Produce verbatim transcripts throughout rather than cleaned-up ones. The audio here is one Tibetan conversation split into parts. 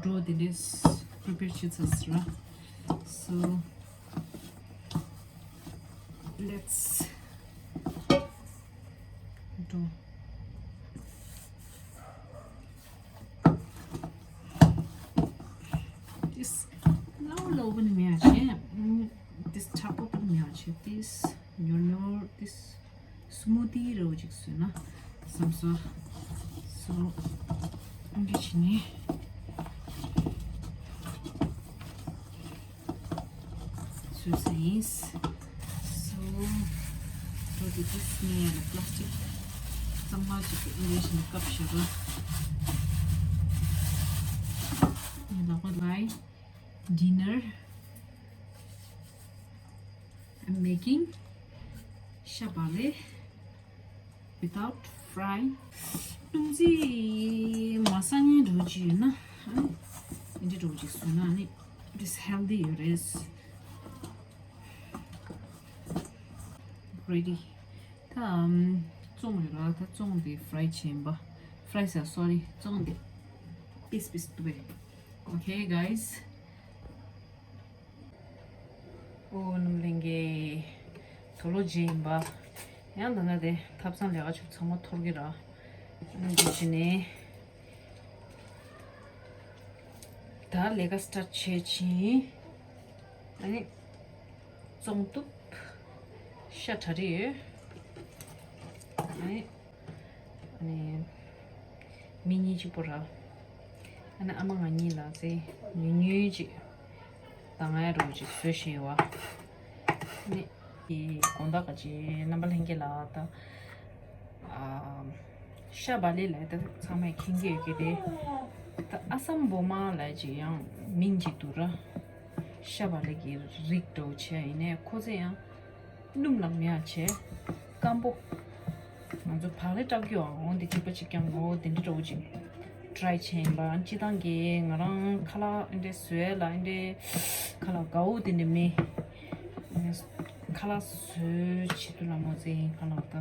འགྲོ་དེ་འདྲས་པི་རི་པེར་བྱེད་ཚར་སོང་ར། So let's do this. ལའོ་ལའོ་བ་ནི་མེད་ཨ་ཆེ། This ཁྲག་པོ་བ་ནི་མེད་ཨ་ཆེ། This ཉོར་ཉོར། This སྨུ་ཏི་རེ་བ་ཅིག་བཟོས་ན་བསམ་སོང་། So འདི་བྱས་ནས་བཟོས་ཟིན། So འགྲོ་དེ་དུས་ངས་ཡང་པ་ལ་སི་ཊིག་གཙང་མ་ཅིག་གི་ཨིན་རེ་བཞིན་བཀབ་བཞག་ར། ངས་ལག་པ་ལའི། Dinner I'm making ཤ་བག་ལེབ། Without fry. སྣུམ་རྩི་མ་བསགས་མཁན་འདྲ་བོ་ཅིག་ཡོད་ན་ཨ་ནི་འདི་འདྲ་བོ་ཅིག་བཟོས་ན་ཨ་ནི་this healthy ཡོད་རེད། Ready. ད་ཨམ་བཙོང་ཡོད་ར། ད་བཙོང་དེ་fry བྱེད་ཡིན་པ། Fry ཟེར་sorry བཙོང་དེ་piece piece དུ་བས། Okay guys. ཨོ་ནམ་ལེན་གེ། དུག་ལོག་རྗེས་ཡིན་པ། ཡང་ད་ན་དེ་ཐབ་ཚང་ལས་ཀ་ཆུ་ཚང་མ་འཐོར་གི་ར། ཨ་ནི་འདི་བྱས་ནས། ད་ལས་ཀ་སི་ཊར་ཊི་བྱེད་ཕྱིན། ཨ་ནི་བཙོང་གཏུབ། ཤ་གྲ་རེ་ཡོད། ཨ་ནི། ཨ་ནི་མི་གཉིས་གཅིག་པོ་ར། ཨ་ནི་ཨ་མ་ང་གཉིས་ལ་ཚེ་ཉུང་ཉུང་ཅིག་ད་ང་ཡ་རོ་ཅིག་བཟོས་ཤེས་བ། ཨ་ནི་དགོང་དག་ག་ཅི་རྣམ་པ་ལྷན་རྒྱས་ལ་ད་ཨ་ཤ་བག་ལེབ་ལ་ད་ཚང་མས་མཁྱེན་གྱི་ཡོད་ཀྱི་རེད། ད་ཨ་སམ་བོ་མ་ལ་ཅིག་ཡང་མིང་ཅིག་འདུག་ར། ཤ་བག་ལེབ་ཀྱི་རིགས་འདྲ་བོ་བྱས་ཡིན་ནའི་ཁོ་ཚོས་ཡང་སྣུམ་ལ་མེད་ཡ་བྱས། སྐམ་པོ། ང་ཚོ་བག་ལེབ་སྐྲག་རྒྱུ་འོང་འདི་གཅིག་པ་གཅིག་རྐྱང་འོ་དེ་འདྲ་འདྲ་བོ་ཅིག་ཊི་རའི་བྱས་ཡིན་པ། སྤྱི་བཏང་གི་ང་རང་ཁ་ལག་འདི་འདྲ་བཟོས་ལ་འདི་འདྲ་ཁ་ལག་དགའ་བོ་དེ་འདྲ་མེད། ཁ་ལག་བཟོས་བྱེད་དུས་ལ་མོ་ཚེ་ཡིན་ཁ་ལག་ད།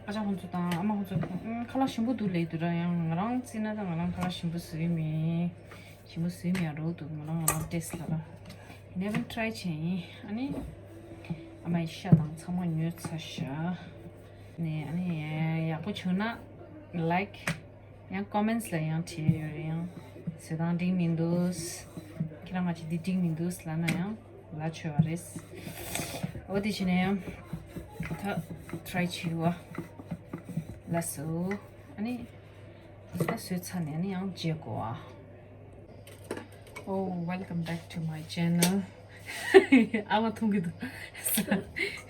ཨ་ཅག་ཁོང་ཚོ་དང་ཨ་མ་ཁོང་ཚོ་ཁ་ལག་ཞིམ་པོ་འདུག་ལབ་འདུག་ར། ཡང་ང་རང་བརྩིས་ན་ད་ང་རང་ཁ་ལག་ཞིམ་པོ་བཟོས་མེད། ཞིམ་པོ་བཟོས་མེད་རོ་འདུག་ང་རང་ང་རང་ཏེས་ལ་ར། ནེ་བན་ཊི་རའི་བྱས་ཡིན། ཨ་ནི་ཨ་མའི་ཤ་དང་ཚང་མ་ཉོས་ཚར་ཤག་ནས་ཨ་ནི་ཡག་པོ་བྱུང་ན་ལའིཀ། ཡང་ཀོ་མེན་ཊི་ལ་ཡང་བྲིས་ཡོད་རེད། ཡང་བཟོས་སྟངས་འགྲིག་མི་འདུག་ཁྱེད་རང་ང་ཅི་འདི་འགྲིག་མི་འདུག་ལབ་ན་ཡང་ལབ་ཆོག་པ་རེད། འོ་དེ་བྱས་ནས་ཡང་ད་ཊི་རའི་བྱེད་དགོས་པ་ལ་སོ། ཨ་ནི་ད་བཟོས་ཚར་ནས་ཨ་ནི་ཡང་བརྗེ་དགོས་པ། Oh, welcome back to my channel. ཨ་མ་འཐུང་གི་འདུག་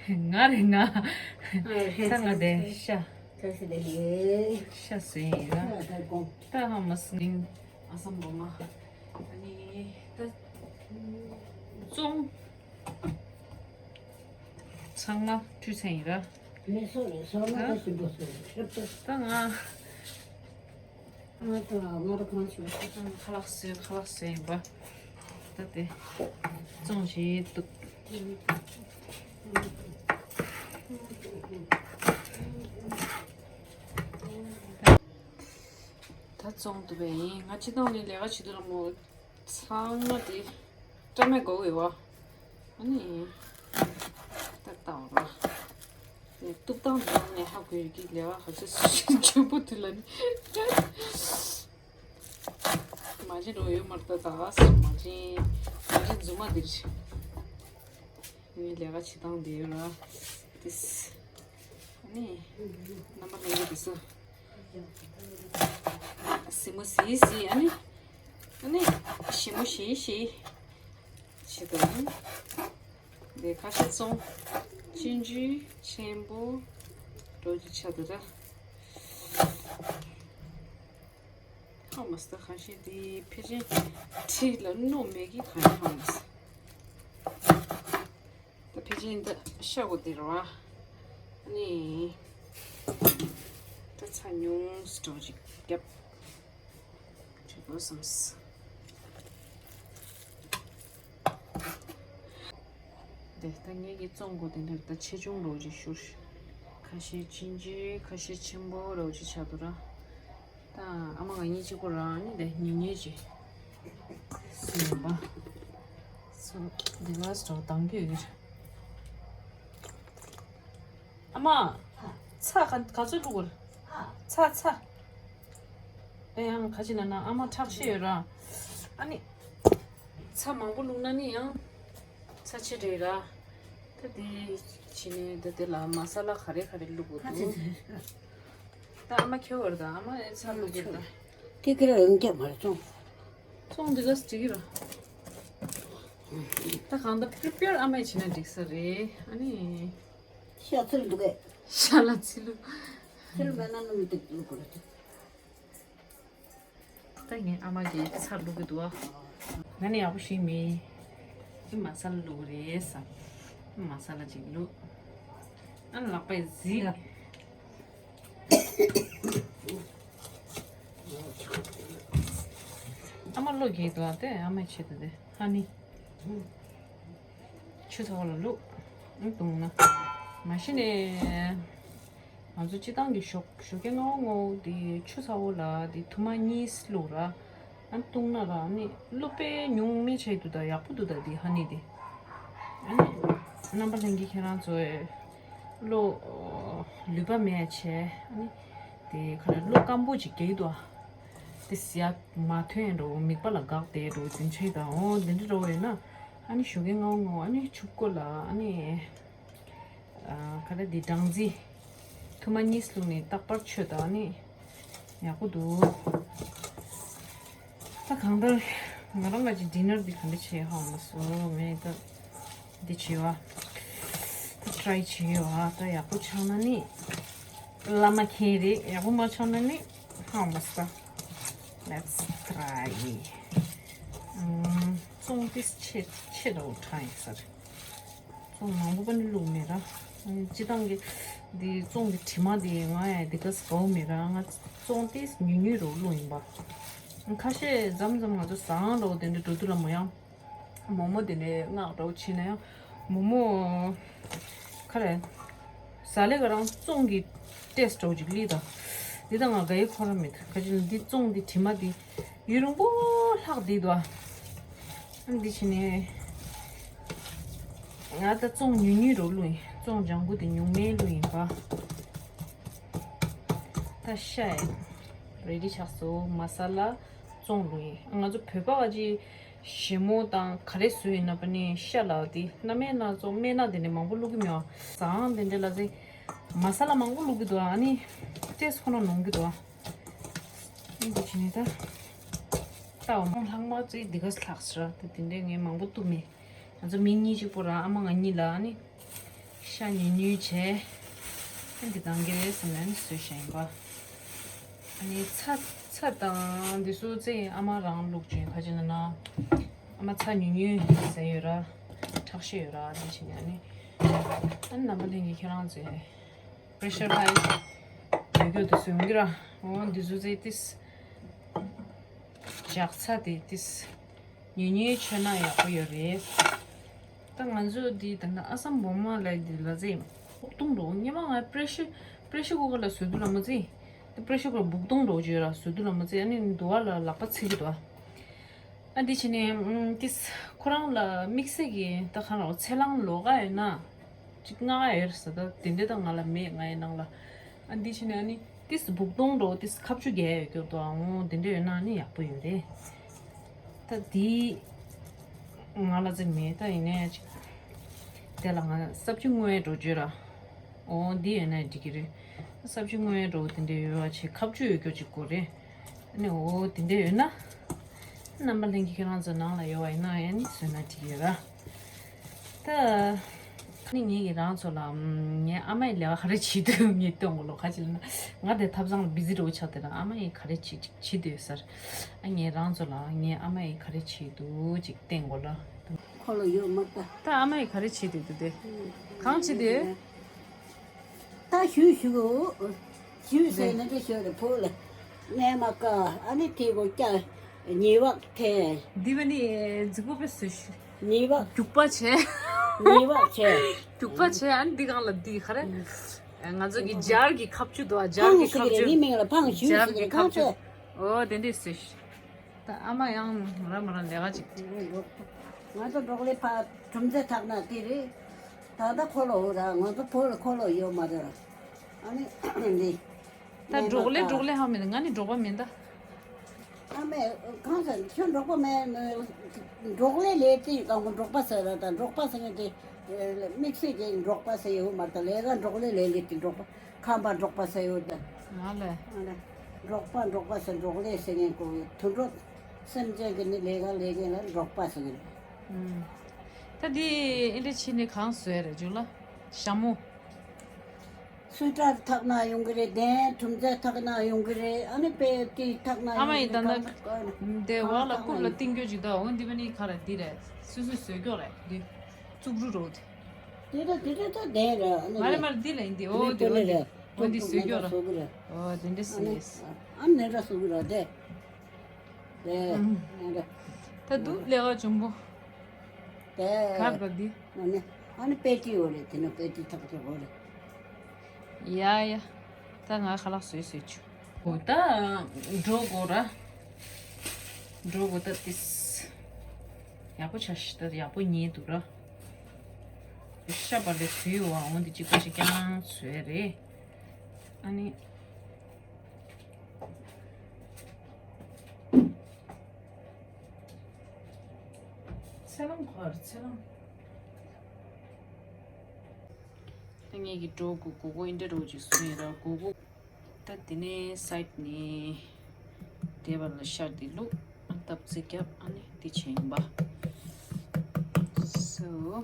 ང་རེད་ང་། ས་ང་དེ་ཤ། ཤ་ཟོས་ཡིན་ར། ད་ཧ་མ་སི་ནིང་ཨ་སམ་བོ་མ། ཨ་ནི་ད་བཙོང་ཚང་མ་འཐུས་ཚན་ཡིན་ར། མི་སོ་རེ་སོ་ན་ད་ཞིམ་པོ་སོ་རེ་ཤབ་ཏུ། ད་ང་ང་ད་ང་ར་གང་ཞིག་ཁ་ལག་བཟོས་ཁ་ལག་བཟོས་ཡིན་པ། ད་དེ་བཙོང་བྱེད་འདུག་ད་བཙོང་འདུག་པས་ཡིན། ང་སྤྱི་བཏང་ནས་ལས་ཀ་བྱེད་དུས་ལ་མོ་ཚང་མ་དེ་སྐྲ་མེད་དགོས་ཡོད་པ། ཨ་ནི་ད་ལྟ་བ་ར་དེ་གཏུབ་སྟངས་དེ་ནས་ཧ་གོ་ཡོད་ཀྱི་ལས་ཀ་ག་ཚོད་སུ་ཞིག་ཆེན་པོ་དེ་ལ་ནི་མ་བྱེད་འགྲོ་ཡོད་མ་རེད། ད་ད་མ་བྱེད་མ་བྱེད་རྫུན་མ་དེ་རེད། ངའི་ལས་ཀ་བྱེད་སྟངས་དེ་ཡོད་ར་དེ། ཨ་ནི་རྣམ་པ་ལྷན་རྒྱས་དེ་ཚོ། སྲིད་མོ་སྲིད་སྲིད། ཨ་ནི་ཨ་ནི་ཞིམ་མོ་ཞིམ་ཞིམ་བྱེད་དང་། དེ་ཁ་ཤས་བཙོང་། ཅིན་ཅི་ཆེན་པོ་འགྲོ་རྒྱུ་ཆགས་འདུག་ད། ཧ་མ་སི་ད་ཁ་ཤས་དེ་ཕལ་ཆེར་ཁྲིད་ལ་རྣོ་མེད་ཀི་གང་ཡང་ཧ་མ་སི། ད་ཕལ་ཆེར་འདི་ཤ་བོ་དེ་རེད་བ། ཨ་ནི་ད་ཚ་ཉུང་སི་འགྲོ་ཅིག་རྒྱབ་བྱེད་དགོས་བསམས། དེ་ད་ངེད་ཀྱིས་བཙོང་དགོས་དེ་འདྲ་ད་ཆེ་ཆུང་རོ་ཅིག་ཤུར། ཁ་ཤས་ཅིན་ཅི་ཁ་ཤས་ཆེན་པོ་རོ་ཅིག་ཆགས་འདུག་ར། ད་ཨ་མ་ང་གཉིས་གཅིག་པོ་རང་ནི་དེ་ཉིན་ཉིན་གཅིག་སུ་ཡིན་པ། སོ་འདི་ལ་སོ་དང་གི་ཡོད། ཨ་མ། ཚྭ་ག་ག་ཚོད་བླུག་དགོས། ཚྭ་ཚྭ། ཨེ་ཡང་ག་ཅི་ན་ན་ཨ་མ་ཁྲག་ཤེད་ཡོད་ར། ཨ་ནི། ཚྭ་མང་པོ་བླུགས་ན་ནི་ཡང་། ཚྭ་ཆེ་དྲགས་ར། ད་དེ་ཕྱི་ནས་ད་དེ་ལ་མ་ས་ལ་ག་རེ་ག་རེ་བླུག་དགོས་འདུག་ད་ཨ་མ་ཁྱོད་བར་ད་ཨ་མ་ཚྭ་བླུག་གི་ད། དེ་ཀི་ར་ཡོང་རྒྱ་མ་རེད་ཙོང་། ཙོང་འདི་ག་སི་འགྲིག་གི་ར། ད་གང་ལྟར་པི་རི་པི་ཡར་ཨ་མས་བྱས་ན་འགྲིག་ས་རེད། ཨ་ནི། ཤ་ཚིལ་འདུག་གས། ཤ་ལ་ཚིལ་ལུ། ཚིལ་མེད་ན་སྣུམ་ཏིག་བླུག་དགོས་རེད། ད་ངས་ཨ་མ་གི་ཚྭ་བླུག་གི་འདུག་ཨ། ང་ནི་ཡག་པོ་ཤེས་མེད། ཨི་མ་ས་ལ་བླུག་རེད་ས། ཨི་མ་ས་ལ་ཅིག་བླུག་ཨ་ལག་པས་གཟིགས། ཨ་མ་བླུག་གི་འདུག་ཨ། དེ་ཨ་མའི་ཆེད་དུ་དེ་ཧ་ནི། ཆུ་ཚ་བོ་ལ་བླུག་ཨ་བཏུང་ན། མ་གཞི་ནས། ང་ཚོ་སྤྱི་བཏང་གི་ཞོགས་ཞོགས་ཀས་སྔ་བོ་སྔ་བོ་དེ་ཆུ་ཚ་བོ་ལ་དེ་ཐུར་མ་གཉིས་བླུག་ར། ཨ་བཏུང་ན་ར་ནི་བླུག་པས་ཉུང་མེད་ཆ་ཡི་འདུག་ད། ཡག་པོ་འདུག་ད་དེ་ཧ་ནི་དེ། ཨ་ནི་རྣམ་པ་ལྷན་རྒྱས་ཁྱེད་རང་ཚོས་བློ་ལུས་པ་མེད་བྱས། ཨ་ནི་དེ་ག་རེ་བློ་སྐམ་པོ་ཅིག་རྒྱག་གི་འདུག་ཨ། དེ་ཟ་ཡ་མ་ཐོན་འགྲོ། མིད་པ་ལ་འགག་བསྡད་འགྲོ། དེ་འདྲ་ཡོད་ད། འོ་དེ་འདྲ་འགྲོ་བས་ན་ཨ་ནི་ཞོགས་ཀས་སྔ་བོ་སྔ་བོ་ཨ་ནི་ཆུ་བསྐོལ་ལ་ཨ་ནི། ཨ་ག་རེ་འདི་སྦྲང་རྩི་ཐུར་མ་གཉིས་བླུགས་ནས་རྟག་པར་མཆོད་ད་ནི་ཡག་པོ་འདུག་ད་གང་ལྟར་ང་རང་ལ་ཅིག་ཌི་ནར་འདི་ག་འདྲ་བྱས་ཧ་གོ་མ་སོང་། ངས་ད་འདི་བྱས་བ། ད་ཊ་རའི་བྱས་ཡོད་བ། ད་ཡག་པོ་ཆགས་ན་ནི་བླ་མ་མཁྱེན་རེད། ཡག་པོ་མ་ཆགས་ན་ནི་ཧ་གོ་མ་སོང་། Let's try. ཨམ། ཙོང་ཏིས་ཆེ་ཆེ་ར་འུ་ཁྲ་ཡིན་ས་རེད། ཙོང་མང་པོ་པ་ནི་བླུགས་མེད་ར། སྤྱི་བཏང་གི་འདི་ཙོང་གི་དྲི་མ་འདི་ང་ཡང་འདི་ག་ཟ་གོ་མེད་ར། ང་ཙོང་ཏིས་ཉུང་ཉུང་རུ་བླུགས་ཡིན་པ། ཁ་ཤས་མཚམས་མཚམས་ང་ཚོ་ཟ་ཁང་འགྲོ་དེ་འདྲ་འགྲོ་དུས་ལ་མོ་ཡང་མོག་མོག་དེ་འདྲའི་མངགས་འགྲོ་བྱས་ན་ཡང་མོག་མོག་ག་རེ། ཟ་ལེ་ག་རང་ཙོང་གི་ཏེས་འགྲོ་ཅིག་ལི་ད། འདི་ད་ང་ག་ཡི་ཁོ་ར་མེད། ག་ཅི་ལ་འདི་ཙོང་འདི་དྲི་མ་འདི་ཡུན་རིང་པོ་ལྷག་འདི་དོ། ཨ་འདི་བྱས་ནས་ང་ད་ཙོང་ཉུང་ཉུང་རུ་བླུགས་ཡིན། ཙོང་ལྗང་གུ་དེ་ཉུང་མེད་བླུགས་ཡིན་པ། ད་ཤ་ཡི་རེ་ཌི་ཆགས་སོང་། མ་ས་ལ་ཙོང་བླུགས་ཡིན། ང་ཚོ་བོད་པ་བ་ཅི་ཞིམ་མོ་དང་ག་རེ་བཟོས་ཡིན་ན་པ་ནི་ཤ་ལ་དེ་སྣ་མེད་སྣ་ཚོགས་སྨན་སྣ་དེ་ནས་མང་པོ་བླུགས་གི་མེད་པ། ཟ་ཁང་དེ་འདྲ་ལ་ཚེ་མ་ས་ལ་མང་པོ་བླུགས་གི་འདུག་ཨ་ནི་ཏེས་ཁོ་ན་ནོར་གི་འདུག་ཨ་འདི་བྱས་ནས་ད། ལྟ་བ་མོ་ལྷག་མ་ཚོས་འདི་ག་ལྷག་ཟེར་ར། ད་དེ་འདྲས་ངས་མང་པོ་བཏུབ་མེད། ང་ཚོ་མི་གཉིས་གཅིག་པོ་ར་ཨ་མ་ང་གཉིས་ལ་ཨ་ནི་ཤ་ཉུང་ཉུང་བྱས། ཨ་འདི་གང་གི་རེད་ཟེར་ནས་ཨ་ནི་བཟོས་བཞག་ཡིན་པ། ཨ་ནི་ཚྭ་ཚྭ་དང་འདི་ཚོ་ཚེ་ཨ་མ་རང་བླུགས་བྱས་ཁ་ཅིག་ན་ན། ཨ་མ་ཚྭ་ཉུང་ཉུང་ཟ་ཡོད་ར། ཁྲག་ཤེད་ཡོད་ར། འདི་བྱས་ནས་ཨ་ནི། ཨ་ནི་རྣམ་པ་ལྷན་རྒྱས་ཁྱེད་རང་ཚོས། པེ་རེ་ཤར་ཧའི་ཡོད་རྒྱུ་དེ་ཚོ་ཡོང་གི་ར། འོ་འདི་ཚོ་ཚེ་ཏིས། ལྕགས་ཚྭ་དེ་ཏིས། ཉུང་ཉུང་མཆོད་ན་ཡག་པོ་ཡོད་རེད། ད་ང་ཚོ་འདི་ད་ནི་ཨ་སམ་བོ་མ་ལ་འདི་ལ་ཚེ་ཕོག་ཐུང་འགྲོ། སྔོན་མ་ང་པེ་རེ་ཤར་པེ་རེ་ཤར་ཀུ་ཀར་ལ་བཟོས་དུས་ལ་མ་ཚེ། ད་པེ་རེ་ཤར་ཀུ་ཀར་སྦུག་ཐུང་འགྲོ་བརྗོད་ར། བཟོས་དུས་ལ་མ་ཚེ་ཨ་ནི་འདུ་བ་ལ་ལག་པ་ཚིག་གི་འདུག་ཨ། ཨ་འདི་བྱས་ནས་ཨམ་ཏིས་ཁོ་རང་ལ་དམིགས་བསལ་གྱི་ད་ག་རེ་ཚེ་ལང་ལོགས་ཀ་ཡོད་ན་ཅིག་མངགས་ཡོད་ཟེར། ད་དེ་འདྲ་ད་ང་ལ་མེད། ང་ཡི་ནང་ལ། ཨ་འདི་བྱས་ནས་ཨ་ནི་ཏིས་སྦུག་ཐུང་འགྲོ་ཏིས་ཁ་ཆུ་རྒྱས་ཡོད་རྒྱུ་དོ། ཨ་འོ་དེ་འདྲ་ཡོད་ན་ཨ་ནི་ཡག་པོ་ཡོད་རེད། ད་འདི་ང་ལ་ཚེ་མེད། ད་ཡིན་ནའི་ཅིག་དེ་ལ་ང་ས་བཅུད་དངོས་འགྲོ་བརྗོད་ར། འོ་འདི་ཡོད་ན་འགྲིག་གི་རེད། ས་བཅུད་དངོས་འགྲོ་དེ་འདྲ་ཡོད་པ་བྱས་ཁ་བཅུ་ཡོད་རྒྱུ་ཅིག་དགོས་རེད། ཨ་ནི་འོ་དེ་འདྲ་ཡོད་ན། རྣམ་པ་ལྷན་རྒྱས་ཁྱེད་རང་ཚོ་ནང་ལ་ཡོད་པ་ཡིན་ན་ཨ་ནི་བཟོས་ན་འགྲིག་ཡོད་ར། ད། ཁ་ནི་ངེད་ཀྱིས་རང་ཚོ་ལ་ངའི་ཨ་མ་ཡི་ལས་ཀ་ག་རེ་བྱེད་འདུག་ངས་སྟོན་དགོས་ལོ། ག་ཅི་ལ་ན་ང་དེ་ཐབ་ཚང་ལ་བི་ཛི་འགྲོ་ཆགས་དེ་ར། ཨ་མ་ཡིས་ག་རེ་བྱེད་ཅིག་བྱེད་འདུག་ཟེར། ཨ་ངས་རང་ཚོ་ལ་ངའི་ཨ་མ་ཡིས་ག་རེ་བྱེད་འདུག་ཅིག་སྟོན་དགོས་ལ། ཁོ་ལ་ཡོད་མ་ལྟ། ད་ཨ་མ་ཡིས་ག་རེ་བྱེད་འདུག་འདུག་དེ། གང་བྱེད་འདུག་ད་ཞུ་ཞུ་གོ་ཞུ་ཟེར་ན་དེ་ཞུ་རེ་ཕོ་ལ་ནས་མ་ཀ་ཨ་ནི་དེ་གོ་ཀྱ་ཉི་བག་ཐེ། འདི་བ་ནི་རྫིག་པོ་པས་སུ་ཞུ། ཉི་བག་རྒྱུག་པ་བྱས། ཉི་བག་བྱས། རྒྱུག་པ་བྱས། ཨ་ནི་འདི་གང་ལ་འདི་ག་རེ། ང་ཚོ་གི་སྦྱར་གི་ཁ་ཆུ་དོ། སྦྱར་གི་ཁ་ཆུ། མི་མིང་ལ་ཕངས་ཞུས་སྦྱར་གི་ཁ་ཆུ། ཨོ་དེ་འདྲས་སུ། ད་ཨ་མ་ཡང་མ་ར་མ་ར་ལས་ཀ་ཅིག་ང་ཚོ་འབྲོག་ལས་ཕ་གྲུམ་ཚེ་ཐག་ན་དེ་རེད། ད་ལྟ་འཁོར་ལོ་འོ་ར་ང་ཚོ་བོད་ལ་འཁོར་ལོ་ཡོད་མ་རེད། ཨ་ནི་འདི། ད་འབྲོག་ལས་འབྲོག་ལས་ཧ་མིན་ང་ནི་འབྲོག་པ་མིན་ད། ཨ་མས་གང་ཟེར་ཁྱོད་འབྲོག་པ་མེད། འབྲོག་ལས་ལས་དེ་གང་གོ་འབྲོག་པ་ཟེར་ར་ད་འབྲོག་པ་ཟེར་ནས་དེ་དམིགས་བསལ་གྱི་འབྲོག་པ་ཟེར་ཡོད་མ་རེད། ད་ལས་ཀ་འབྲོག་ལས་ལས་ལས་དེ་འབྲོག་པ་ཁམས་པ་འབྲོག་པ་ཟེར་ཡོད་ད། ང་ལས། ཨ་ལས། འབྲོག་པ་འབྲོག་པ་ཟེར་འབྲོག་ལས་ཟེར་མཁན་གོ་དུད་འགྲོ་སེམས་ཅན་གྱི་ནི་ལས་ཀ་ལས་མཁན་ལ་འབྲོག་པ་ཟེར་གི་རེད། ཨུམ། ད་འདི་ཨེ་འདྲ་ཕྱི་ནས་གང་བཟོས་རེད་ཇུ་ལ། ཞྭ་མོ། སུ་ཏྲ་ཐག་ན་ཡོང་གི་རེད། དེན་ཁྲུམ་ཚ་ཐག་ན་ཡོང་གི་རེད། ཨ་ནི་པེ་ཏི་ཐག་ན་ཨ་མ་ཡོང་གི་ཡིན་ད་ན། རེད། དེ་བ་ལ་རྐུབ་ལ་བཏིང་རྒྱུ་ཅིག་ད་འོ་འདི་བ་ནི་ཁ་ར་འདི་རེད། སུ་སུ་བཟོས་རྒྱུ་རེད་འདི། བཙུགས་རུ་རོ་དེ། དེ་ད་དེ་ད་ད་དེན་རེད། ཨ་ནི་མ་རེད་མ་རེད་འདི་ལ་ཡིན་འདི་འོ་འདི་འོ་འདི་འོ་འདི་བཟོས་རྒྱུ་རེད། འོ་འདི་བཟོས་རྒྱུ་རེད། ཨ་ནི་ཨ་ནི་ར་བཟོ་གི་རེད་དེ། ཨེ། ད་འདུག་ལས་ཀ་འཇོན་པོ། དེ། གར་པ་འདི། ཨ་ནི་ཨ་ནི་པེ་ཏི་འོ་རེད། དེ་ནི་པེ་ཏི་ཐག་ཆོད་འོ་རེད། ཡ་ཡ། ད་ང་ཁ་ལག་བཟོས་བཟོས་ཆུ། འོ་ད། འགྲོ་དགོས་ར། འགྲོ་དགོས་ད་ཏིས། ཡག་པོ་ཆ་ཤི་ད་ཡག་པོ་ཉེས་འདུག་ར། ཤ་བ་ལས་བུའི་བ་འོང་འདི་གཅིག་པ་ཞིག་ཀྱང་བཟོས་རེད། ཨ་ནི། ཚེ་ལང་གོ་བར་ཚེ་ལང་། ད་ངེད་ཀྱི་འགྲོ་གུ་གུ་གུ་ཨིན་དྲ་རོ་ཅིག་སུ་ཡིན་ར་གུ་གུ། ད་དེ་ནས་སའིད་ནས་དེ་བར་ལ་ཤར་དེ་ལུག་ཨ་སྟབས་རྩི་རྒྱབ་ཨ་ནི་དེ་ཆེན་པ། སོ།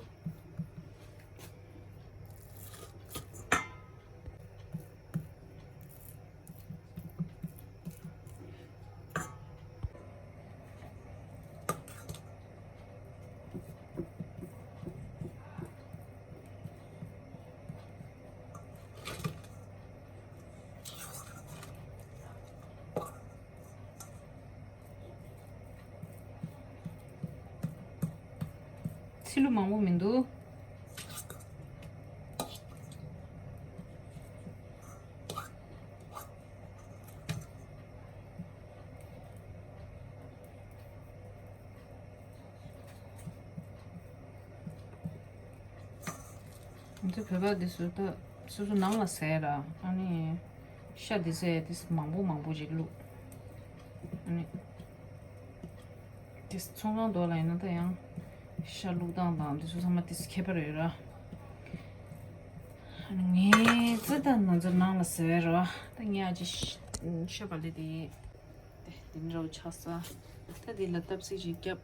ཚིལ་ལུ་མང་པོ་མི་འདུག་ང་ཚོ་བོད་པ་འདི་ཚོ་ད་སོ་སོ་ནང་ལ་ཟས་ར་ཨ་ནི་ཤ་འདི་ཟས་འདི་མང་པོ་མང་པོ་ཅིག་བླུགས། ཨ་ནི་དེ་ཚོང་ཁང་མདོག་ལ་ཡིན་ན་ད་ཡང་ཤ་བླུགས་སྟངས་དང་འདི་ཚོ་ཚང་མ་དེ་ཁྱད་པར་ཡོད་ར། ཨ་ནི་ངས་ཙི་ད་ང་ཚོ་ནང་ལ་ཟས་ར་ད་ངས་ཨ་ཅི་ཤ་བ་ལི་དེ། དེ་དེ་འདྲ་བོ་ཆགས་ས། ད་དེ་ལ་སྟབས་ཚིག་ཅིག་བརྒྱབ།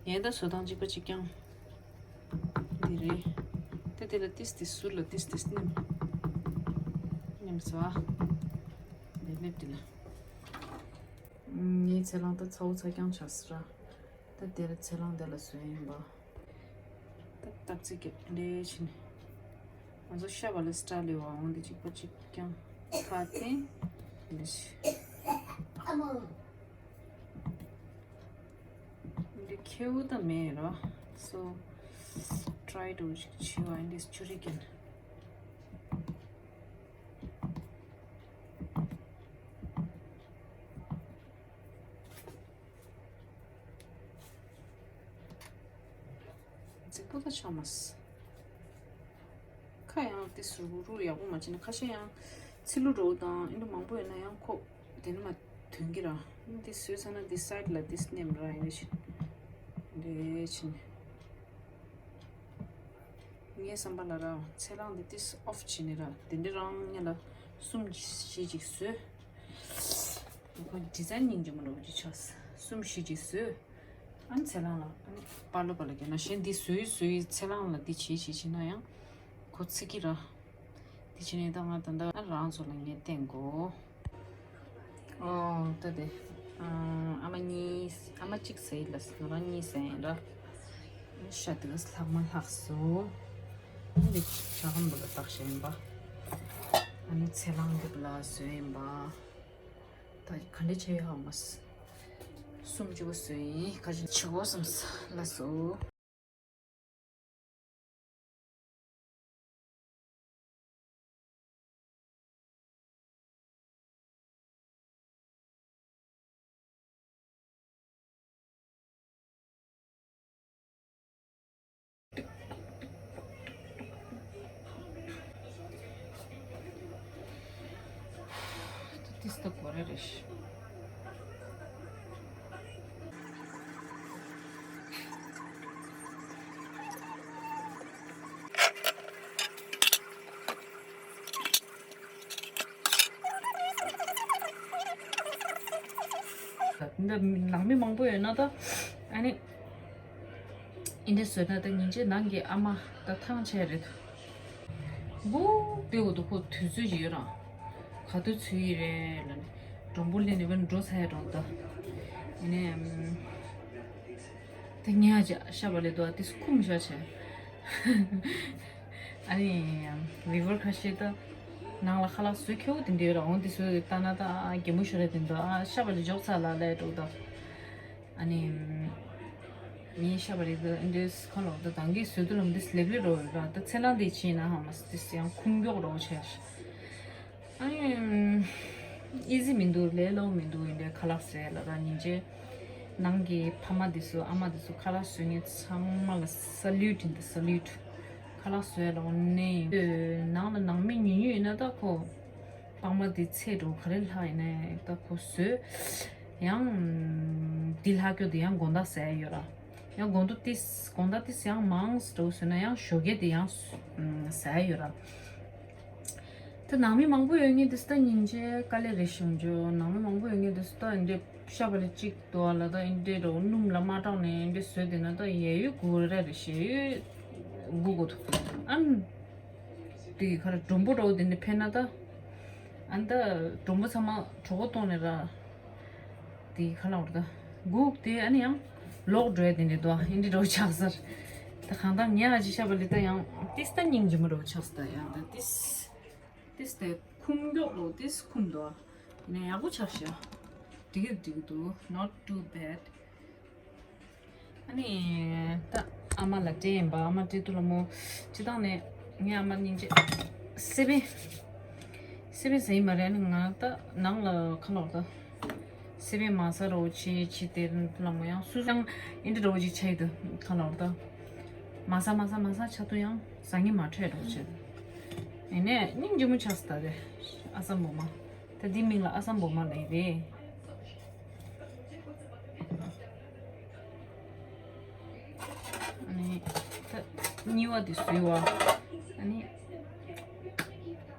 ཡན་ད་བཟོ་སྟངས་གཅིག་པ་གཅིག་རྐྱང་། འདི་རེད། ད་དེ་ལ་ཏིས་ཏིས་ཟུར་ལ་ཏིས་ཏིས་ནེམ། ནེམ་སོ། དེ་ལེབ་དེ་ལ། ངའི་ཚེ་ལང་ད་ཚ་བོ་ཚ་རྐྱང་ཆགས་སི་ར། ད་དེ་ལ་ཚེ་ལང་དེ་ལ་བཟོས་ཡིན་པ། ད་སྟབས་ཚིག་གི་ལས་ཕྱིན། ང་ཚོ་ཤ་བ་ལ་སི་ཊལ་ལས་བ་འོང་འདི་གཅིག་པ་གཅིག་རྐྱང་ཁ་ཏེ་ལས་ཕྱིན། འདི་ཁེའུ་ད་མེད་རོ། སོ་ཊ་རའི་ཌུ་ཅིག་ཆི་བ་འདི་ཆུ་རི་ཀན། རྫིག་པོ་ད་ཆགས་མ་སི། ཁ་ཡང་དེ་སུ་རུ་ཡག་པོ་མ་བྱས་ན་ཁ་ཤས་ཡང་ཚི་ལུ་རོ་དང་ཨིན་དུ་མང་པོ་ཡོད་ན་ཡང་ཁོ་དེ་ནི་མ་དོན་གི་ར། དེ་སོས་ས་ན་དེ་སའིད་ལ་དེ་སྣེམ་ར་ཡིན་རེ་ཆེ། རེ་ཆེ་ནི། ངའི་བསམ་པ་ལ་ར་ཚེ་རང་འདི་ཏིས་ཨོཕ་བྱེད་ནི་ར་དེ་འདྲི་རང་ཉ་ལ་གསུམ་བཞི་ཅིག་བཟོས། ཁོ་ཌི་ཛའིན་སྙིང་རྗེ་མོ་འདྲ་བོ་ཅིག་ཆགས། གསུམ་བཞི་ཅིག་བཟོས། ཨ་ནི་ཚེ་རང་ལ་ཨ་ནི་པ་ལོ་པ་ལ་རྒྱབ་ན་གཞན་འདི་བཟོས་བཟོས་ཚེ་རང་ལ་འདི་བྱེད་བྱེད་བྱེད་ན་ཡང་ཁོ་ཚིག་གི་ར། དེ་ཕྱིན་ནས་ད་ང་ད་ལྟ་རང་ཚོ་ལ་ངས་བསྟན་དགོ། ཨོ་ད་དེ། ཨ་མ་གཉིས་ཨ་མ་གཅིག་ཟེར་ལ་ང་རང་གཉིས་ཟེར་ཡིན་ར། ཤ་དེ་ག་ལྷག་མ་ལྷག་སོ། འདི་ཇ་ཁམ་བུ་ལ་བཏགས་བཞག་ཡིན་པ། ཨ་ནི་ཚེ་ལང་འདི་བུ་ལ་བཟོས་ཡིན་པ། ད་ག་འདྲ་བྱས་ཡོད་ཧ་མ་སི། སུམ་ཅུ་པ་བཟོས་ཡིན་ཁ་ཅིག་བྱེད་དགོ་བསམ་ས་ལ་སོ། རེད། འདི་ནང་མི་མང་པོ་ཡོད་ན་ད་ཨ་ནི་ཨིན་དེ་བཟོས་ན་ད་ཉིན་བྱེད་ནང་གི་ཨ་མ་ད་ཐང་ཆད་རེད། འབུ་དེ་འོ་དུ་ཁོ་དུས་ཚོད་ཡོད་རང་ག་དུས་ཚོད་ཡིན་རེད་ལ་ནི་མགྲོན་པོ་ལེན་ནི་བན་འགྲོ་ཚར་ཡ་འགྲོ་ད་ཡིན་ནའི་ད་ཉལ་ཅག་ཤ་བ་ལེ་དོ་དེ་སུ་ཁུམ་ཤ་ཆེ། ཨ་ནི་ཝི་ཝར་ཁ་ཤས་ད་ནང་ལ་ཁ་ལག་བཟོས་ཁྱེའུ་དེ་འདྲའི་རང་དེ་བཟོས་ལྟ་ན་ད་ཨ་གད་མོ་ཤོར་རེད་དེ་འདྲ་ཨ་ཤ་བ་ལེ་འཇོག་ཚར་ལ་ལས་འགྲོ་ད། ཨ་ནི། ངའི་ཤ་བ་རེད་འདི་འདི་ཁ་ལོག་ད་དང་གི་བཟོས་དུ་ལམ་འདི་སླེབས་ལེ་རོ་ར་ད་ཚེ་ལང་འདི་ཕྱིན་ན་ཧ་མ་སི་ཏིས་ཡང་ཁུང་མགྱོགས་རོ་ཆེ། ཨ་ནི། ཨི་ཟི་མི་འདུག་ལས་སླ་པོ་མི་འདུག་ཡིན་པའི་ཁ་ལག་བཟོས་ལ་ར་ཉིན་བྱེད་ནང་གི་ཕ་མ་འདི་ཚོ་ཨ་མ་འདི་ཚོ་ཁ་ལག་བཟོས་ངས་ཚང་མ་ལ་ས་ལུད་ཡིན་ད་ས་ལུད་ཁ་ལག་བཟོས་ལ་འོ་ནས་ནང་ལ་ནང་མི་ཉུང་ཉུང་ཡིན་ན་ད་ཁོ། སྤང་མ་དེ་ཚེ་འགྲོ་ག་རེ་ལྷག་ཡིན་ནའི་ད་ཁོ་བཟོས། ཡང་། འདི་ལྷག་རྒྱུ་དེ་ཡང་དགོང་དག་ཟ་ཡ་ཡོད་ར། ཡང་དགོང་དག་ཏིས་དགོང་དག་ཏིས་ཡང་མང་སི་འགྲོ་བཟོས་ན་ཡང་ཞོགས་ཀས་དེ་ཡང་ཟ་ཡ་ཡོད་ར། ད་ནང་མི་མང་པོ་ཡོད་ངེས་དེ་སི་ད་ཉིན་བྱེད་དཀའ་ལས་རེད་ཤོང་རྒྱུ་ནང་མི་མང་པོ་ཡོད་ངེས་དེ་སི་ད་འདི་ཤ་བ་ལ་གཅིག་དོ་བ་ལ་ད་འདི་འགྲོ་སྣུམ་ལ་མ་དྲངས་ནས་འདི་བཟོས་དེ་ན་ད་ཡ་ཡོད་དགུ་ར་རེད་ཞེ་ཡོད་དགུ་དགོ་ཐུག་ཨ། དེ་ག་རེ་མགྲོན་པོ་འདྲ་བོ་དེ་འདྲ་ཕེབས་ན་ད། ཨ་ནི་ད་མགྲོན་པོ་ཚང་མ་གྲོད་ཁོག་གཏོང་ནས་ར། དེ་ག་ལ་བར་ད། སྒུག་དེ་ཨ་ནི་ཡང་ལོག་འགྲོ་ཡ་དེ་འདྲ་འདུག་ཨ་ཨིན་འདྲ་འདྲ་བོ་ཆགས་ས་རེད། ད་གང་ལྟར་ཉལ་ཨ་ཅི་ཤ་བ་ལི་ད་ཡང་ཏིས་ད་སྙིང་རྗེ་མོ་འདྲ་བོ་ཆགས་ས་ད་ཡང་ད་ཏིས། ཏིས་དེ་ཁུམ་མགྱོགས་འདུག་ཏིས་ཁུམ་འདུག་ཨ། ཡིན་ན་ཡག་པོ་ཆགས་ཤག་འགྲིག་གི་འགྲིག་གི་འདུག not too bad། ཨ་ནི། ད་ཨ་མ་ལ་སྤྲད་ཡིན་པ་ཨ་མ་སྤྲད་དུས་ལ་མོ། སྤྱི་བཏང་ནས་ངའི་ཨ་མ་སྙིང་རྗེ། སེ་བན། སེ་བན་ཟ་ཡིན་པ་རེད། ཨ་ནི་ང་ད་ནང་ལ་ཁ་ལོག་ད། སེ་བན་མ་ཟ་རོ་ཆེ་ཆེ་དེ་ལ་མོ་ཡང་སུ་ཡང་ཨིན་དྲི་རོ་ཅིག་ཆ་ཡི་ད་ཁ་ལོག་ད། མ་ཟ་མ་ཟ་མ་ཟ་ཆ་དུ་ཡང་ཟ་ངེ་མ་འཕྲད་རོ་ཆེ། ཨེ་ནས་སྙིང་རྗེ་མོ་ཆགས་སུ་ད་རེད། ཨ་ས་མོ་མ། ད་འདི་མིང་ལ་ཨ་ས་མོ་མ་ལ་ཡི་རེད། ཨ་ནི། ད་གཉིས་པ་དེ་བཟོས་པ། ཨ་ནི།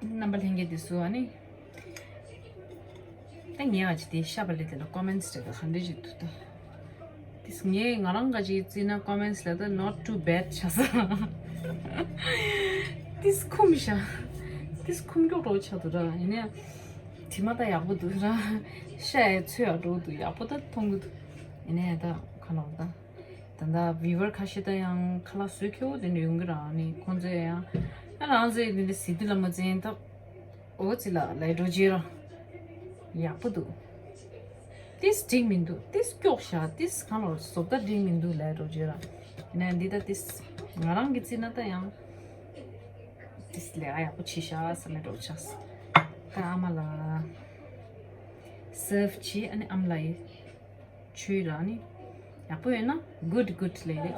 རྣམ་པ་ལྷན་རྒྱས་དེ་བཟོས་ཨ་ནི། ད་ངས་ཨ་ཅི་དེ་ཤ་བ་ལི་དེ་ལ་ཀོ་མེན་ཊི་རེ་ད་ག་འདྲ་ཞིག་འདུག་ད། དེས་ངས་ང་རང་ག་ཅིག་བརྩིས་ན་ཀོ་མེན་ཊི་ལ་ད་not too bad་ཆགས་ས། དེས་ཁུམ་ཤ། དེས་ཁུམ་མགྱོགས་འགྲོ་ཆགས་འདུག་ར་ཡིན་ནའི། དྲི་མ་ད་ཡག་པོ་འདུག་ར། ཤ་ཡི་ཚོས་ཡག་འགྲོ་འདུག་ཡག་པོ་ད་མཐོང་གི་འདུག་ཡིན་ནའི་ད་ག་ལ་འོ་ད། ད་ལྟ་ཝི་ཝར་ཁ་ཤས་ད་ཡང་ཁ་ལག་བཟོས་ཁྱེའུ་དེ་འདྲ་ཡོང་གི་རང་ནི་ཁོང་ཚོས་ཡང་ཨ་རང་ཚོས་དེ་འདྲ་ཟེར་དུས་ལ་མ་འཛེམ་ད་འོ་ཙི་ལ་ལས་འགྲོ་རྗེས་ར་ཡག་པོ་འདུག་ཏིས་འགྲིག་མི་འདུག་ཏིས་སྐྱོག་ཤ་ཏིས་གང་ལ་བཟོ་ལྟ་འགྲིག་མི་འདུག་ལས་འགྲོ་རྗེས་ར་ཡིན་ན་འདི་ད་ཏིས་ང་རང་གི་རྩིས་ན་ད་ཡང་ཏིས་ལས་ཀ་ཡག་པོ་བྱེད་ཤག་ས་ལས་འགྲོ་ཆགས་ད་ཨ་མ་ལ་སར་བ་བྱེད་ཨ་ནི་ཨ་མ་ལ་ཡི། ཆུའི་ར་ནི། ཡག་པོ་ཡོད་ན་good good་ལས་རེད།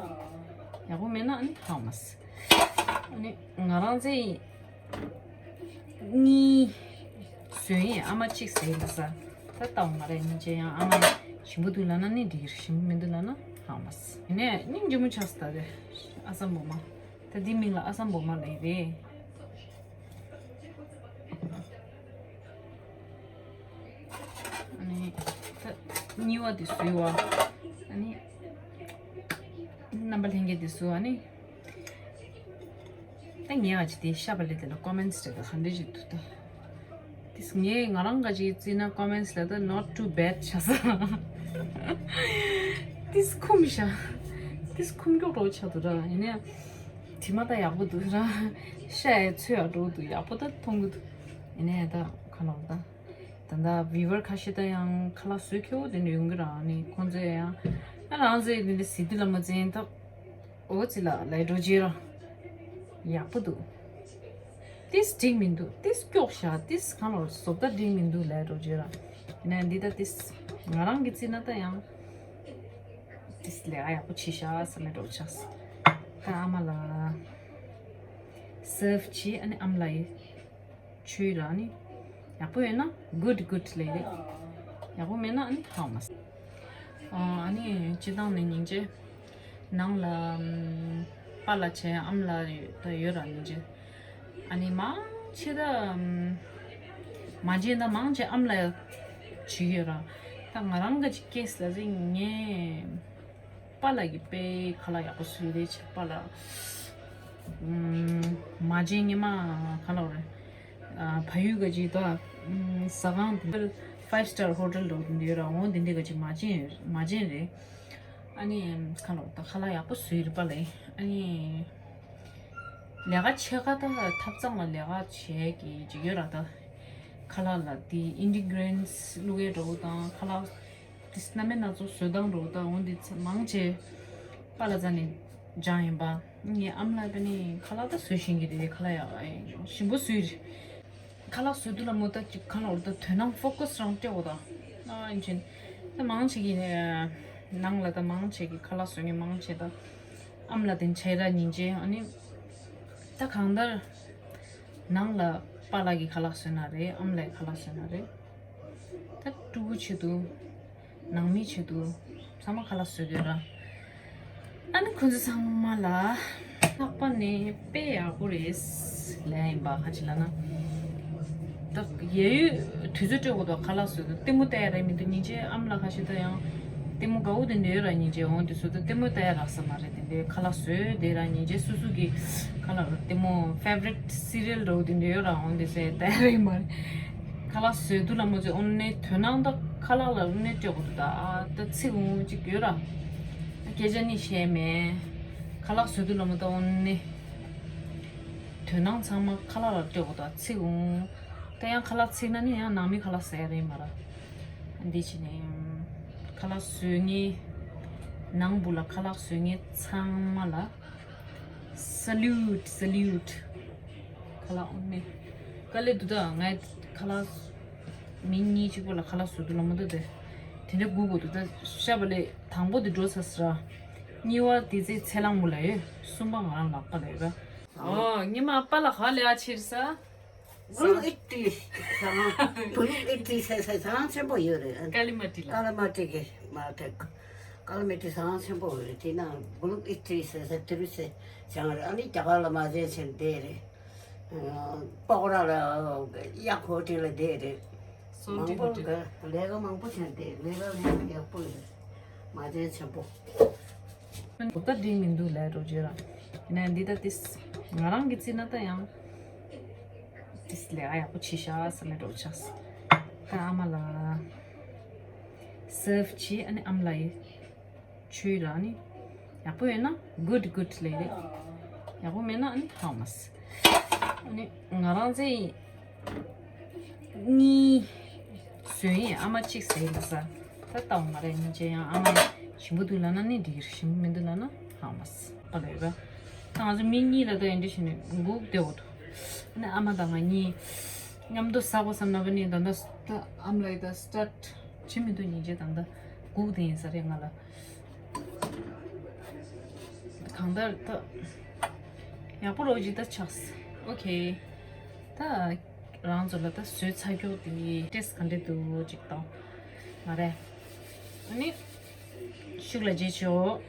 ཡག་པོ་མེད་ན་ཨ་ནི་how much། ཨ་ནི་ང་རང་ཚེ་གཉིས་བཟོས་ཡིན་ཨ་མ་གཅིག་ཟས་ཡིན་ས། ད་ལྟ་བ་ང་རེ་གཉིས་ཆེ་ཡང་ཨ་མ་ཞིམ་པོ་འདུག་ལབ་ན་ནི་འགྲིག་ཞིམ་པོ་མི་འདུག་ལབ་ན་how much། ཡིན་ནའི་སྙིང་རྗེ་མོ་ཆགས་སུ་ད་རེད། ཨ་ས་འབོ་མ། ད་འདི་མིང་ལ་ཨ་ས་འབོ་མ་ལབ་ཡི་རེད། ཨ་ནི། ད་གཉིས་པ་དེ་བཟོས་པ། ཨ་ནི། རྣམ་པ་ལྷན་རྒྱས་དེ་བཟོས་ཨ་ནི། ད་ངས་ཨ་ཅི་དེ་ཤ་བ་ལི་དེ་ལ་ཀོ་མེན་ཊི་རེ་ད་ག་འདྲ་ཞིག་འདུག་ད། དེས་ངས་ང་རང་ག་ཅིག་བརྩིས་ན་ཀོ་མེན་ཊི་ལ་ད་not too bad་ཆགས་ས། དེས་ཁུམ་ཤག་དེས་ཁུམ་མགྱོགས་འགྲོ་ཆགས་འདུག་ར་ཡིན་ནའི། དྲི་མ་ད་ཡག་པོ་འདུག་ར། ཤ་ཡི་ཚོས་ཡག་འགྲོ་འདུག་ཡག་པོ་ད་མཐོང་གི་འདུག་ཡིན་ནའི་ད་ག་ལ་བ་ད། ད་ལྟ་ཝི་ཝར་ཁ་ཤས་ད་ཡང་ཁ་ལག་བཟོས་ཁྱེའུ་དེ་འདྲ་ཡོང་གི་ར་ནི་ཁོང་ཚོས་ཡང་ཨ་རང་ཚོས་དེ་འདྲ་ཟེར་དུས་ལ་མ་འཛེམ་ད། འོ་ཙི་ལ་ལས་འགྲོ་རྗེས་ར། ཡག་པོ་འདུག་ཏིས་འགྲིག་མི་འདུག་ཏིས་སྐྱོག་ཤག་ཏིས་གང་ལ་བཟོ་ལྟ་འགྲིག་མི་འདུག་ལས་འགྲོ་རྗེས་ར། ཡིན་ན་འདི་ད་ཏིས་ང་རང་གི་རྩིས་ན་ད་ཡང་། ཏིས་ལས་ཀ་ཡག་པོ་བྱེད་ཤག་བསམ་ནས་འགྲོ་ཆགས། ད་ཨ་མ་ལ། སར་བ་བྱེད་ཨ་ནི་ཨ་མ་ལ་ཡི། ཆུའི་ར་ནི། ཡག་པོ་ཡོད་ན་good good ལབ་རེད། ཡག་པོ་མེད་ན་ཨ་ནི་ཧ་མ་སི། ཨ་ནི་སྤྱི་བཏང་ནས་སྙིང་རྗེ། ནང་ལ་ཨམ་པཱ་ལགས་བྱས་ཨ་མ་ལགས་ད་ཡོད་ར་སྙིང་རྗེ། ཨ་ནི་མང་ཆེ་ད་ཨམ་མ་བྱས་ད་མང་ཆེ་ཨ་མ་ལགས་བྱེད་ཀྱི་ཡོད་ར། ད་ང་རང་གི་ཅིག་ཀེ་སི་ལ་ཟིག་ངས་པཱ་ལགས་ཀྱི་དཔེ་ཁ་ལག་ཡག་པོ་བཟོས་རེད་བྱས། པཱ་ལགས་ཨམ་མ་བྱས་ངས་མ་ཁ་ལག་རེད། ཨ་ཕ་ཡུལ་ག་ཅིག་ད་ཨམ་ཟ་ཁང་དེ་འདྲ་five star hotel འདྲ་བོ་དེ་འདྲ་ཡོད་ར། འོ་དེ་འདྲ་ག་ཅིག་མ་བྱས་མ་བྱས་རེད། ཨ་ནི་ཁ་ལག་ད་ཁ་ལག་ཡག་པོ་བཟོས་རེད་པཱ་ལགས། ཨ་ནི་ལས་ཀ་ཕྱེད་ཀ་ད་ཐབ་ཚང་ལ་ལས་ཀ་བྱས་ཀྱི་ཅིག་ཡོད་ར། ད་ཁ་ལག་ལ་དེ་ingredients བླུག་ཡས་འདྲ་བོ་དང་ཁ་ལག་དེ་སྣ་མིན་སྣ་ཚོགས་བཟོ་སྟངས་འདྲ་བོ་ད་འོ་འདི་ཚ་མང་ཆེ་པཱ་ལགས་རྩ་ནས་སྦྱངས་ཡིན་པ། ངའི་ཨ་མ་ལགས་པ་ནི་ཁ་ལག་ད་བཟོ་ཤེས་ཀྱི་རེད། ཁ་ལག་ཡག་ཞིམ་པོ་བཟོས་རེད། ཁ་ལག་བཟོ་དུས་ལ་མོ་ད་ཅིག་ཁ་ལག་འོ་ད་དོ་སྣང་focus རང་སྤྲད་འོ་ད། ཨ་ཡིན་ཕྱིན་ད་མང་ཆེ་གི་ནང་ལ་ད་མང་ཆེ་གི་ཁ་ལག་བཟོ་མཁན་མང་ཆེ་ད་ཨ་མ་ལགས་དེ་འཆའ་ར་སྙིང་རྗེ། ཨ་ནི་ད་གང་ལྟར་ནང་ལ་པཱ་ལགས་ཀྱི་ཁ་ལག་བཟོས་ན་རེད། ཨ་མ་ལགས་ཀྱི་ཁ་ལག་བཟོས་ན་རེད། ད་ཕྲུ་གུ་ཆེད་དུ། ནང་མི་ཆེད་དུ་ཚང་མ་ཁ་ལག་བཟོས་དགོས་ར། ཨ་ནི་ཁོ་ཚོ་ཚང་མ་ལ་ལྷག་པ་ནས་དཔེ་ཡག་པོ་རེད་ལབ་ཡིན་པ། ག་ཅི་ལབ་ན། ད་ཡ་ཡོད་དུས་ཚོད་སྤྲད་དགོས་དོ། ཁ་ལག་བཟོས་དུས་ལྟད་མོ་ལྟ་ཡ་རེད་མི་འདུག་སྙིང་རྗེ། ཨ་མ་ལགས་ཁ་ཤས་ད་ཡང་ལྟད་མོ་དགའ་བོ་དེ་འདྲ་ཡོད་ར། སྙིང་རྗེ་འོང་དུས་ཚོད་ད་ལྟད་མོ་ལྟ་ཡ་རག་ས་མ་རེད། དེ་འདྲའི་ཁ་ལག་བཟོས་བསྡད་ར། སྙིང་རྗེ་སོ་སོ་གི་ཁ་ལག་ལ་ལྟད་མོ་favorite serial འདྲ་བོ་དེ་འདྲ་ཡོད་ར། འོང་དེ་ཚོ་ལྟ་ཡ་རེད་མ་རེད། ཁ་ལག་བཟོས་དུས་ལ་མོ་ཚོས་དངོས་གནས་དོ་སྣང་ད་ཁ་ལག་ལ་དངོས་གནས་སྤྲད་དགོས་འདུག་ད་ཨ་ད་ཚིག་འོང་གཅིག་ཡོད་ར། སྐད་ཆ་ནི་བཤད་མེད། ཁ་ལག་བཟོས་དུས་ལ་མོ་ད་དངོས་གནས་དོ་སྣང་ཚང་མ་ཁ་ལག་ལ་སྤྲད་དགོས་འདུག་ཚིག་འོང་། ད་ཡང་ཁ་ལག་ཚིག་ན་ནི་ཡང་ནང་མི་ཁ་ལག་ཟ་ཡ་རེད་མ་ར། འདི་བྱས་ནས་ཁ་ལག་བཟོས་མཁན་ནང་བུ་ལ་ཁ་ལག་བཟོས་མཁན་ཚང་མ་ལ། Salute, salute. ཁ་ལག་ཨོ་ནི། དཀའ་ལས་འདུག་ད་ངས་ཁ་ལག་མི་གཉིས་གཅིག་པོ་ལ་ཁ་ལག་བཟོ་དུས་ལ་མོ་ད་དེ། དེ་འདྲ་སྒུག་དགོས་འདུག་ད་ཤ་བ་ལས་དང་པོ་དེ་འགྲོ་ཚར་ས་ར། གཉིས་པ་དེ་ཚེ་ཚེ་ལང་མོ་ལ་ཡོད། གསུམ་པ་ང་རང་ལག་པ་ལ་ཡོད་ར། ཨོ་ཉི་མ་པཱ་ལགས་ཧ་ལས་ཨ་ཕྱིར་ས། Buluk iti ཟ་ཁང་། Buluk iti ཟེར་ཟེར་ཟ་ཁང་ཆེན་པོ་ཡོད་རེད། ཀ་ལི་མ་ཏི་ལ། ཀ་ལི་མ་ཏི་གི་མ་ཏི། ཀ་ལི་མ་ཏི་ཟ་ཁང་ཆེན་པོ་ཡོད་རེད། དེ་ནང་Buluk iti ཟེར་ཟེར་དེ་རུ་ཟེར་བྱང་རེད། ཨ་ནི་རྒྱ་གར་ལ་མ་ཟེར་ཆེན་དེ་རེད། པོག་ར་ལ་གཡག་ཧོ་ཏེ་ལ་དེ་རེད། མང་པོ་ག་ལས་ཀ་མང་པོ་ཆེན་དེ་ལས་ཀ་ལས་ཀ་ཡག་པོ་ཡོད་རེད། མ་ཟེར་ཆེན་པོ། ད་འགྲིག་མི་འདུག་ལས་འགྲོ་བརྗོད་ར། ཡིན་ན་འདི་ད་ཏིས་ང་རང་གི་རྩིས་ན་ད་ཡང་ཏིས་ལས་ཀ་ཡག་པོ་བྱེད་ཤག་ས་ལས་འགྲོ་ཆགས། ད་ཨ་མ་ལ་སརབ་བྱེད། ཨ་ནི་ཨ་མ་ལ་ཡི་ཆུའི་ར་ནི་ཡག་པོ་ཡོད་ན་good good ལས་རེད། ཡག་པོ་མེད་ན་ཨ་ནི་ཧ་མ་སི། ཨ་ནི་ང་རང་ཚེ་གཉིས་བཟོས་ཡིན། ཨ་མ་གཅིག་ཟས་ལ་ས། ད་ལྟ་བ་མ་རེད་སྙིང་རྗེ། ཡང་ཨ་མ་ཞིམ་པོ་འདུག་ལབ་ན་ནི་འགྲིག་གི་རེད། ཞིམ་པོ་མི་འདུག་ལབ་ན་ཧ་མ་སི་པ་ལ་ཡོད་པ། ད་ང་ཚོ་མི་གཉིས་ལ་ད་ཡིན་འདྲ་བྱས་ནས་སྒུག་བསྡད་འོ་འདུག་ཨ་ནི་ཨ་མ་དང་ང་གཉིས་མཉམ་དུ་ཟ་དགོས་བསམ་ན་པ་ནི་ད་ལྟ་ད་ཨ་མ་ལ་ཡི་ད་སི་ཊར་བྱེད་མི་འདུག་སྙིང་རྗེ། ད་ལྟ་སྒུག་བསྡད་ཡིན་ས་རེད་ང་ལ། གང་ལྟར་ད་ཡག་པོ་རོགས་ཅིག་ད་ཆགས། ཨོ་ཁེ། ད་རང་ཚོ་ལ་ད་བཟོས་ཚར་མཁན་དེ་ཏེས་ག་འདྲ་འདུག་ཅིག་དང་། མ་རེད། ཨ་ནི་ཤུགས་ལ་རྗེས་ཆོག